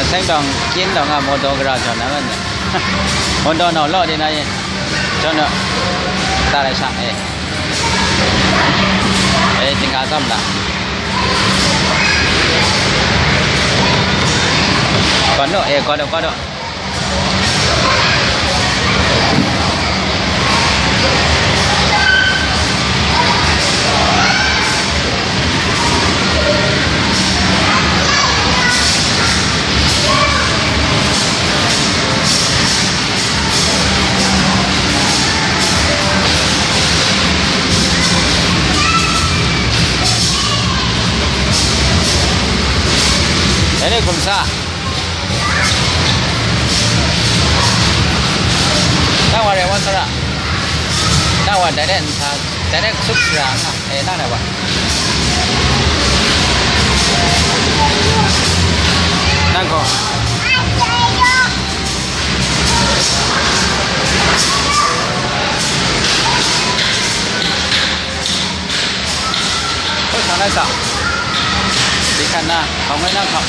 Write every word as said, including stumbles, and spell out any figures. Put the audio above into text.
Seng dawng, kyin dawng a, mawdaw gara jaw na wan. Mawdaw nau law di na ye. Jaw na. Ta rai shang e. E, ting a tsam da. Kaw no, e, kaw do, kaw do. Dai ni hkum sa? Nang wa rai wa sara. Nang wa dai dai nsa, dai dai ksup sara nga. Eh, nang rai wa. Nang gaw. Hoi sa nai sa. Di hkan na, hkau ngoi na hkau.